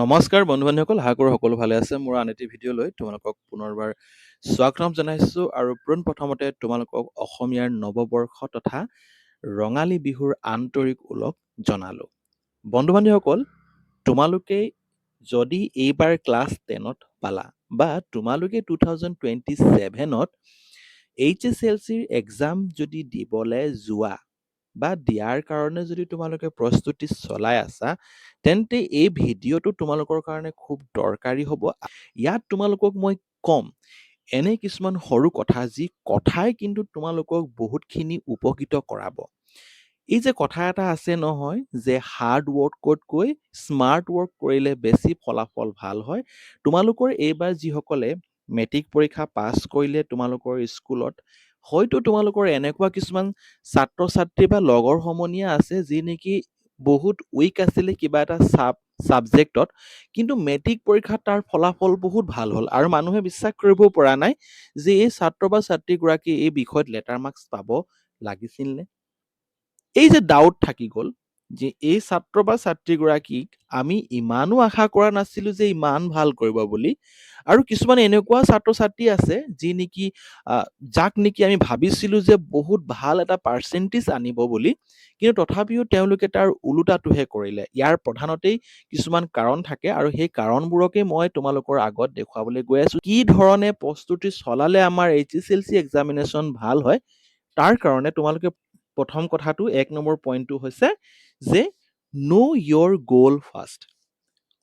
নমস্কাৰ বন্ধু বান্ধৱীসকল, আশা কৰোঁ সকলো ভালে আছে। মোৰ আন এটি ভিডিঅ' লৈ তোমালোকক পুনৰবাৰ স্বাগতম জনাইছোঁ আৰু পোনপ্ৰথমতে তোমালোকক অসমীয়াৰ নৱবৰ্ষ তথা ৰঙালী বিহুৰ আন্তৰিক ওলগ জনালোঁ। বন্ধু বান্ধৱীসকল, তোমালোকে যদি এইবাৰ ক্লাছ 10ত পালা বা তোমালোকে 2027ত এইচএছএলচিৰ এক্সাম যদি দিবলৈ যোৱা বা দিয়াৰ কাৰণে যদি তোমালোকে প্ৰস্তুতি চলাই আছা, তেন্তে এই ভিডিঅ'টো তোমালোকৰ কাৰণে খুব দৰকাৰী হ'ব। ইয়াত তোমালোকক মই ক'ম এনে কিছুমান সৰু কথা, যি কথাই কিন্তু তোমালোকক বহুতখিনি উপকৃত কৰাব। এই যে কথা এটা আছে নহয় যে হাৰ্ড ৱৰ্কতকৈ স্মাৰ্ট ৱৰ্ক কৰিলে বেছি ফলাফল ভাল হয়। তোমালোকৰ এইবাৰ যিসকলে মেট্ৰিক পৰীক্ষা পাছ কৰিলে, তোমালোকৰ স্কুলত হয়তো তোমালোকৰ এনেকুৱা কিছুমান ছাত্ৰ ছাত্ৰী বা লগৰ সমনীয়া আছে, যি নেকি বহুত উইক আছিলে কিবা এটা ছাবজেক্টত, কিন্তু মেট্ৰিক পৰীক্ষাত তাৰ ফলাফল বহুত ভাল হ'ল আৰু মানুহে বিশ্বাস কৰিব পৰা নাই যে এই ছাত্ৰ বা ছাত্ৰীগৰাকী এই বিষয়ত লেটাৰ মাৰ্কছ পাব লাগিছিল নে। এই যে ডাউট থাকি গ'ল যে এই ছাত্ৰ বা ছাত্ৰীগৰাকীক আমি ইমানো আশা কৰা নাছিলোঁ যে ইমান ভাল কৰিব বুলি। আৰু কিছুমান এনেকুৱা ছাত্ৰ ছাত্ৰী আছে, যি নেকি যাক নেকি আমি ভাবিছিলোঁ যে বহুত ভাল এটা পাৰ্চেণ্টেজ আনিব বুলি, কিন্তু তথাপিও তেওঁলোকে তাৰ ওলোটাটোহে কৰিলে। ইয়াৰ প্ৰধানতেই কিছুমান কাৰণ থাকে আৰু সেই কাৰণবোৰকে মই তোমালোকৰ আগত দেখুৱাবলৈ গৈ আছোঁ। কি ধৰণে প্ৰস্তুতি চলালে আমাৰ এইচএছএলচি এক্সামিনেশ্যন ভাল হয়, তাৰ কাৰণে তোমালোকে প্ৰথম কথাটো, 1 নম্বৰ পইণ্টটো হৈছে যে know your goal first।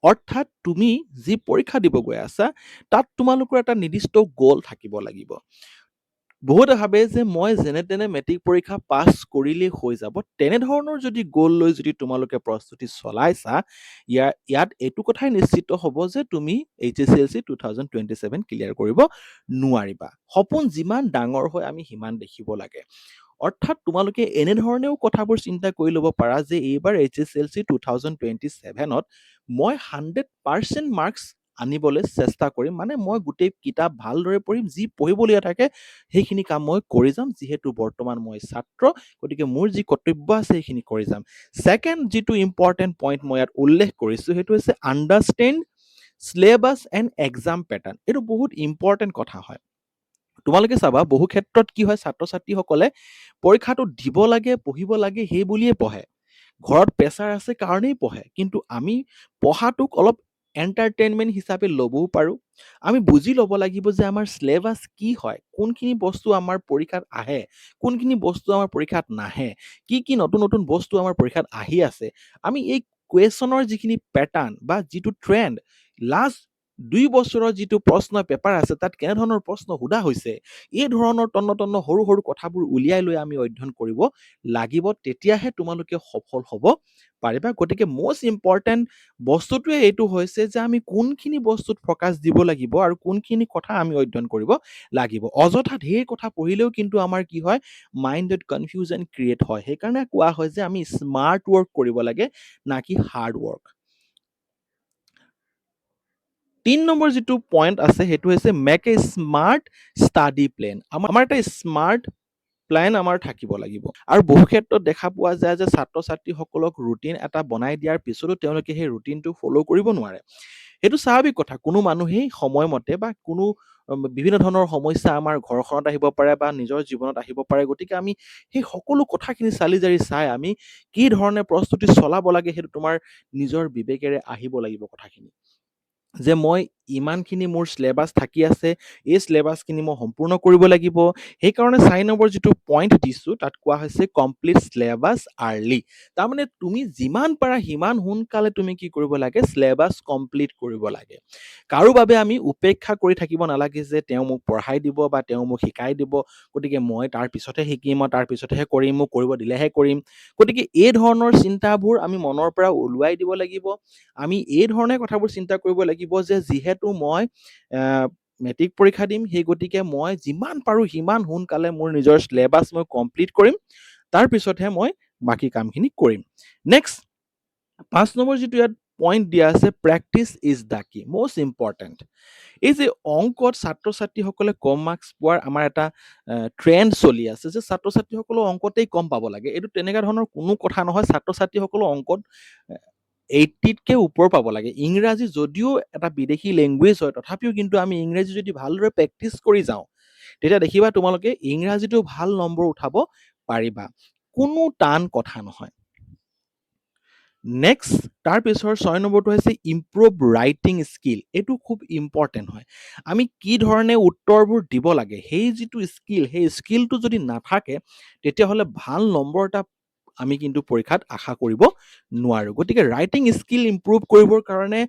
অৰ্থাৎ তুমি যি পৰীক্ষা দিব গৈ আছা, তাত তোমালোকৰ এটা নিৰ্দিষ্ট গ'ল থাকিব লাগিব। বহুতে ভাবে যে মই যেনে তেনে মেট্ৰিক পৰীক্ষা পাছ কৰিলেই হৈ যাব। তেনেধৰণৰ যদি গ'ল লৈ যদি তোমালোকে প্ৰস্তুতি চলাইছা, ইয়াত এইটো কথাই নিশ্চিত হ'ব যে তুমি এইচএছএলচি 2027 ক্লিয়াৰ কৰিব নোৱাৰিবা। সপোন যিমান ডাঙৰ হয়, আমি সিমান দেখিব লাগে। অৰ্থাৎ তোমালোকে এনেধৰণেও কথাবোৰ চিন্তা কৰি ল'ব পাৰা যে এইবাৰ এইচএছএলচি 2027ত মই 100% মাৰ্কছ আনিবলৈ চেষ্টা কৰিম। মানে মই গোটেই কিতাপ ভালদৰে পঢ়িম, যি পঢ়িবলগীয়া থাকে সেইখিনি কাম মই কৰি যাম। যিহেতু বৰ্তমান মই ছাত্ৰ, গতিকে মোৰ যি কৰ্তব্য আছে সেইখিনি কৰি যাম। ছেকেণ্ড যিটো ইম্পৰ্টেণ্ট পইণ্ট মই ইয়াত উল্লেখ কৰিছোঁ, সেইটো হৈছে understand syllabus and exam pattern। এইটো বহুত ইম্পৰ্টেণ্ট কথা হয়। তোমালোকে চাবা, বহু ক্ষেত্ৰত কি হয়, ছাত্ৰ ছাত্ৰীসকলে পৰীক্ষাটো দিব লাগে, পঢ়িব লাগে, সেই বুলিয়ে পঢ়ে। ঘৰত প্ৰেছাৰ আছে কাৰণেই পঢ়ে। কিন্তু আমি পঢ়াটোক অলপ এণ্টাৰটেইনমেণ্ট হিচাপে ল'বও পাৰোঁ। আমি বুজি ল'ব লাগিব যে আমাৰ চিলেবাছ কি হয়, কোনখিনি বস্তু আমাৰ পৰীক্ষাত আহে, কোনখিনি বস্তু আমাৰ পৰীক্ষাত নাহে, কি কি নতুন নতুন বস্তু আমাৰ পৰীক্ষাত আহি আছে। আমি এই কুৱেশ্যনৰ যিখিনি পেটাৰ্ণ বা যিটো ট্ৰেণ্ড, লাষ্ট 2 বছৰৰ যিটো প্ৰশ্ন পেপাৰ আছে, তাত কেনেধৰণৰ প্ৰশ্ন সোধা হৈছে, এই ধৰণৰ তন্ন তন্ন সৰু সৰু কথাবোৰ উলিয়াই লৈ আমি অধ্যয়ন কৰিব লাগিব। তেতিয়াহে তোমালোকে সফল হ'ব পাৰিবা। গতিকে মষ্ট ইম্পৰ্টেণ্ট বস্তুটোৱে এইটো হৈছে যে আমি কোনখিনি বস্তুত ফ'কাছ দিব লাগিব আৰু কোনখিনি কথা আমি অধ্যয়ন কৰিব লাগিব। অযথা ঢেৰ কথা পঢ়িলেও কিন্তু আমাৰ কি হয়, মাইণ্ডত কনফিউজন ক্ৰিয়েট হয়। সেইকাৰণে কোৱা হয় যে আমি স্মাৰ্ট ৱৰ্ক কৰিব লাগে, না কি হাৰ্ড ৱৰ্ক। 3 নম্বৰ যিটো পইণ্ট আছে, সেইটো হৈছে make a smart study plan। আমাৰ এটা স্মাৰ্ট প্লেন আমাৰ থাকিব লাগিব। আৰু বহু ক্ষেত্ৰত দেখা পোৱা যায় যে ছাত্ৰ ছাত্ৰীসকলক ৰুটিন এটা বনাই দিয়াৰ পিছতো তেওঁলোকে সেই ৰুটিনটো ফ'ল' কৰিব নোৱাৰে। সেইটো স্বাভাৱিক কথা। কোনো মানুহেই সময়মতে বা কোনো বিভিন্ন ধৰণৰ সমস্যা আমাৰ ঘৰখনত আহিব পাৰে বা নিজৰ জীৱনত আহিব পাৰে। গতিকে আমি সেই সকলো কথাখিনি চালি জাৰি চাই আমি কি ধৰণে প্ৰস্তুতি চলাব লাগে, সেইটো তোমাৰ নিজৰ বিবেকেৰে আহিব লাগিব কথাখিনি যে মই ইমানখিনি মোৰ চিলেবাছ থাকি আছে, এই চিলেবাছখিনি মই সম্পূৰ্ণ কৰিব লাগিব। সেইকাৰণে 4 নম্বৰ যিটো পইণ্ট দিছোঁ, তাত কোৱা হৈছে complete syllabus early। তাৰমানে তুমি যিমান পাৰা সিমান সোনকালে তুমি কি কৰিব লাগে? চিলেবাছ কমপ্লিট কৰিব লাগে। কাৰো বাবে আমি উপেক্ষা কৰি থাকিব নালাগে যে তেওঁ মোক পঢ়াই দিব বা তেওঁ মোক শিকাই দিব, গতিকে মই তাৰ পিছতহে শিকিম, মই তাৰ পিছতহে কৰিম, মোক কৰিব দিলেহে কৰিম। গতিকে এই ধৰণৰ চিন্তাবোৰ আমি মনৰ পৰা ওলোৱাই দিব লাগিব। আমি এই ধৰণে কথাবোৰ চিন্তা কৰিব লাগিব যে যিহেতু মই মেট্ৰিক পৰীক্ষা দিম, সেই গতিকে মই যিমান পাৰোঁ সিমান সোনকালে মোৰ নিজৰ চিলেবাছ মই কমপ্লিট কৰিম, তাৰপিছতহে মই বাকী কামখিনি কৰিম। নেক্সট 5 নম্বৰ যিটো ইয়াত পইণ্ট দিয়া আছে, practice is the key, most important। এই যে অংকত ছাত্ৰ ছাত্ৰীসকলে কম মাৰ্কছ পোৱাৰ আমাৰ এটা ট্ৰেণ্ড চলি আছে যে ছাত্ৰ ছাত্ৰীসকলেও অংকতেই কম পাব লাগে, এইটো তেনেকুৱা ধৰণৰ কোনো কথা নহয়। ছাত্ৰ ছাত্ৰীসকলেও অংকত 80তকৈ ওপৰ পাব লাগে। ইংৰাজী যদিও এটা বিদেশী লেংগুৱেজ হয়, তথাপিও কিন্তু আমি ইংৰাজী যদি ভালদৰে প্ৰেক্টিচ কৰি যাওঁ, তেতিয়া দেখিবা তোমালোকে ইংৰাজীটো ভাল নম্বৰ উঠাব পাৰিবা। কোনো টান কথা নহয়। নেক্সট, তাৰপিছৰ 6 নম্বৰটো হৈছে ইম্প্ৰুভ ৰাইটিং স্কিল। এইটো খুব ইম্পৰ্টেণ্ট হয়। আমি কি ধৰণে উত্তৰবোৰ দিব লাগে, সেই যিটো স্কিল, সেই স্কিলটো যদি নাথাকে, তেতিয়াহ'লে ভাল নম্বৰ এটা আমি কিন্তু পৰীক্ষাত আশা কৰিব নোৱাৰোঁ। গতিকে ৰাইটিং স্কিল ইম্প্ৰুভ কৰিবৰ কাৰণে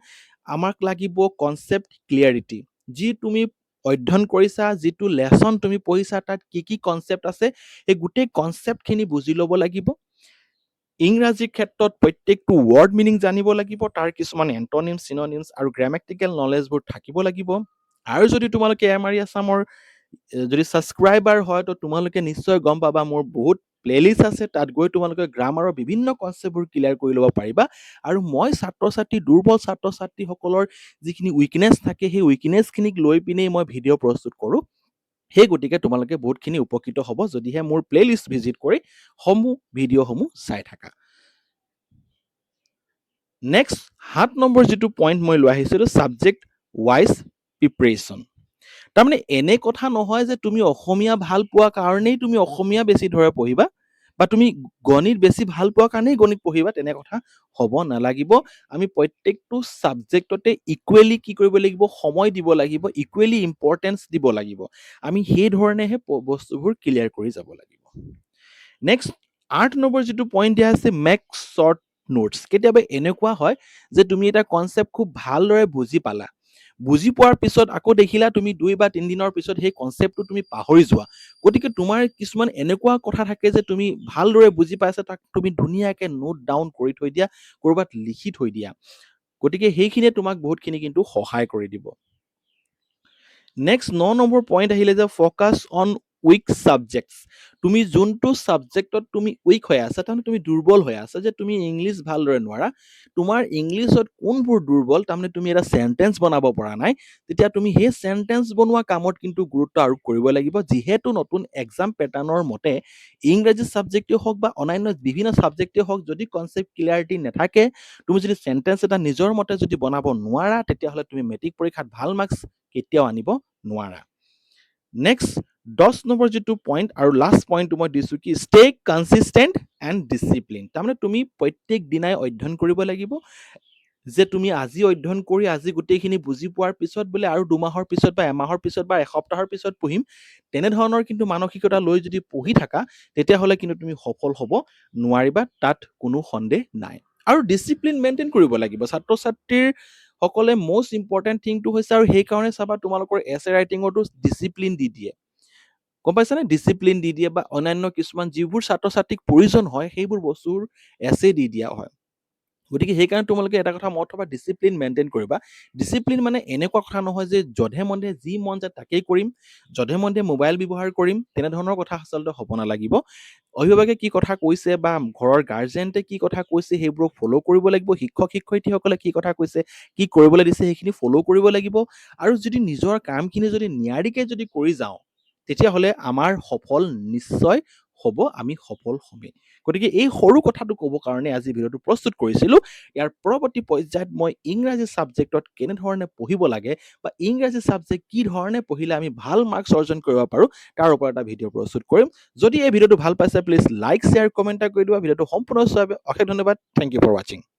আমাক লাগিব কনচেপ্ট ক্লিয়াৰিটি। যি তুমি অধ্যয়ন কৰিছা, যিটো লেচন তুমি পঢ়িছা, তাত কি কি কনচেপ্ট আছে, সেই গোটেই কনচেপ্টখিনি বুজি ল'ব লাগিব। ইংৰাজীৰ ক্ষেত্ৰত প্ৰত্যেকটো ৱৰ্ড মিনিং জানিব লাগিব, তাৰ কিছুমান এণ্টনিমছ, চিননিমছ আৰু গ্ৰামেটিকেল নলেজবোৰ থাকিব লাগিব। আৰু যদি তোমালোকে এম আৰ ই আছামৰ যদি ছাবস্ক্ৰাইবাৰ হয়, তো তোমালোকে নিশ্চয় গম পাবা, মোৰ বহুত প্লেলিষ্ট আছে। তাত গৈ তোমালোকে গ্ৰামাৰৰ বিভিন্ন কনচেপ্টবোৰ ক্লিয়াৰ কৰি ল'ব পাৰিবা। আৰু মই ছাত্ৰ ছাত্ৰী, দুৰ্বল ছাত্ৰ ছাত্ৰীসকলৰ যিখিনি উইকনেছ থাকে, সেই উইকনেছখিনিক লৈ পিনেই মই ভিডিঅ' প্ৰস্তুত কৰোঁ। সেই গতিকে তোমালোকে বহুতখিনি উপকৃত হ'ব, যদিহে মোৰ প্লেলিষ্ট ভিজিট কৰি সমূহ ভিডিঅ'সমূহ চাই থাকা। নেক্সট, 7 নম্বৰ যিটো পইণ্ট মই লৈ আহিছিলোঁ, ছাবজেক্ট ৱাইজ প্ৰিপেৰেশ্যন। তাৰমানে এনে কথা নহয় যে তুমি অসমীয়া ভাল পোৱা কাৰণেই তুমি অসমীয়া বেছি দৰে পঢ়িবা বা তুমি গণিত বেছি ভাল পোৱা কাৰণেই গণিত পঢ়িবা, তেনে কথা হ'ব নালাগিব। আমি প্ৰত্যেকটো ছাবজেক্টতে ইকুৱেলি কি কৰিব লাগিব? সময় দিব লাগিব, ইকুৱেলি ইম্পৰ্টেঞ্চ দিব লাগিব। আমি সেই ধৰণেহে বস্তুবোৰ ক্লিয়াৰ কৰি যাব লাগিব। নেক্সট, 8 নম্বৰ যিটো পইণ্ট দিয়া আছে, মেক শ্বৰ্ট নোটছ। কেতিয়াবা এনেকুৱা হয় যে তুমি এটা কনচেপ্ট খুব ভালদৰে বুজি পালা, বুজি পোৱাৰ পিছত আকৌ দেখিলা তুমি 2 বা 3 দিনৰ পিছত সেই কনচেপ্টটো তুমি পাহৰি যোৱা। গতিকে তোমাৰ কিছুমান এনেকুৱা কথা থাকে যে তুমি ভালদৰে বুজি পাইছা, তাক তুমি ধুনীয়াকৈ নোট ডাউন কৰি থৈ দিয়া, ক'ৰবাত লিখি থৈ দিয়া। গতিকে সেইখিনিয়ে তোমাক বহুতখিনি কিন্তু সহায় কৰি দিব। নেক্সট, 9 নম্বৰ পইণ্ট আহিলে যে ফ'কাছ অন উইক ছাবজেক্টছ। তুমি যোনটো ছাবজেক্টত তুমি উইক হৈ আছা, তাৰমানে তুমি দুৰ্বল হৈ আছা, যে তুমি ইংলিছ ভালদৰে নোৱাৰা, তোমাৰ ইংলিছত কোনবোৰ দুৰ্বল, তাৰমানে তুমি এটা চেণ্টেন্স বনাব পৰা নাই, তেতিয়া তুমি সেই চেণ্টেন্স বনোৱা কামত কিন্তু গুৰুত্ব আৰোপ কৰিব লাগিব। যিহেতু নতুন এক্সাম পেটাৰ্ণৰ মতে ইংৰাজী ছাবজেক্টেই হওক বা অন্যান্য বিভিন্ন ছাবজেক্টেই হওক, যদি কনচেপ্ট ক্লিয়াৰিটি নাথাকে, তুমি যদি চেণ্টেন্স এটা নিজৰ মতে যদি বনাব নোৱাৰা, তেতিয়াহ'লে তুমি মেট্ৰিক পৰীক্ষাত ভাল মাৰ্কছ কেতিয়াও আনিব নোৱাৰা। নেক্সট, 10 নম্বৰ যিটো পইণ্ট আৰু লাষ্ট পইণ্টটো মই দিছোঁ কি, ষ্টে কনচিষ্টেণ্ট এণ্ড ডিচিপ্লিন। তাৰমানে তুমি প্ৰত্যেক দিনাই অধ্যয়ন কৰিব লাগিব। যে তুমি আজি অধ্যয়ন কৰি আজি গোটেইখিনি বুজি পোৱাৰ পিছত বোলে আৰু 2 মাহৰ পিছত বা এমাহৰ পিছত বা এসপ্তাহৰ পিছত পঢ়িম, তেনেধৰণৰ কিন্তু মানসিকতা লৈ যদি পঢ়ি থাকা, তেতিয়াহ'লে কিন্তু তুমি সফল হ'ব নোৱাৰিবা, তাত কোনো সন্দেহ নাই। আৰু ডিচিপ্লিন মেইনটেইন কৰিব লাগিব ছাত্ৰ ছাত্ৰীৰ সকলে। মষ্ট ইম্পৰ্টেণ্ট থিংটো হৈছে, আৰু সেইকাৰণে চাবা, তোমালোকৰ এছে ৰাইটিঙতো ডিচিপ্লিন দি দিয়ে, গম পাইছানে? ডিচিপ্লিন দি দিয়ে বা অন্যান্য কিছুমান যিবোৰ ছাত্ৰ ছাত্ৰীক প্ৰয়োজন হয়, সেইবোৰ বস্তুৰ এছে দি দিয়া হয়। গতিকে সেইকাৰণে তোমালোকে এটা কথা মনত থবা, ডিচিপ্লিন মেইনটেইন কৰিবা। ডিচিপ্লিন মানে এনেকুৱা কথা নহয় যে যধে মধে যি মন যায় তাকেই কৰিম, যধে মধে মোবাইল ব্যৱহাৰ কৰিম, তেনেধৰণৰ কথা আচলতে হ'ব নালাগিব। অভিভাৱকে কি কথা কৈছে বা ঘৰৰ গাৰ্জেণ্টে কি কথা কৈছে, সেইবোৰক ফ'ল' কৰিব লাগিব। শিক্ষক শিক্ষয়িত্ৰীসকলে কি কথা কৈছে, কি কৰিবলৈ দিছে, সেইখিনি ফ'ল' কৰিব লাগিব। আৰু যদি নিজৰ কামখিনি যদি নিয়াৰিকৈ যদি কৰি যাওঁ, তেতিয়াহ'লে আমাৰ সফল নিশ্চয় হ'ব, আমি সফল হ'মেই। গতিকে এই সৰু কথাটো ক'ব কাৰণে আজি ভিডিঅ'টো প্ৰস্তুত কৰিছিলোঁ। ইয়াৰ পৰৱৰ্তী পৰ্যায়ত মই ইংৰাজী ছাবজেক্টত কেনেধৰণে পঢ়িব লাগে বা ইংৰাজী ছাবজেক্ট কি ধৰণে পঢ়িলে আমি ভাল মাৰ্কছ অৰ্জন কৰিব পাৰোঁ, তাৰ ওপৰত এটা ভিডিঅ' প্ৰস্তুত কৰিম। যদি এই ভিডিঅ'টো ভাল পাইছে, প্লিজ লাইক, শ্বেয়াৰ, কমেণ্ট এটা কৰি দিবা। ভিডিঅ'টো সম্পূৰ্ণ চোৱাৰ বাবে অশেষ ধন্যবাদ। Thank you for watching.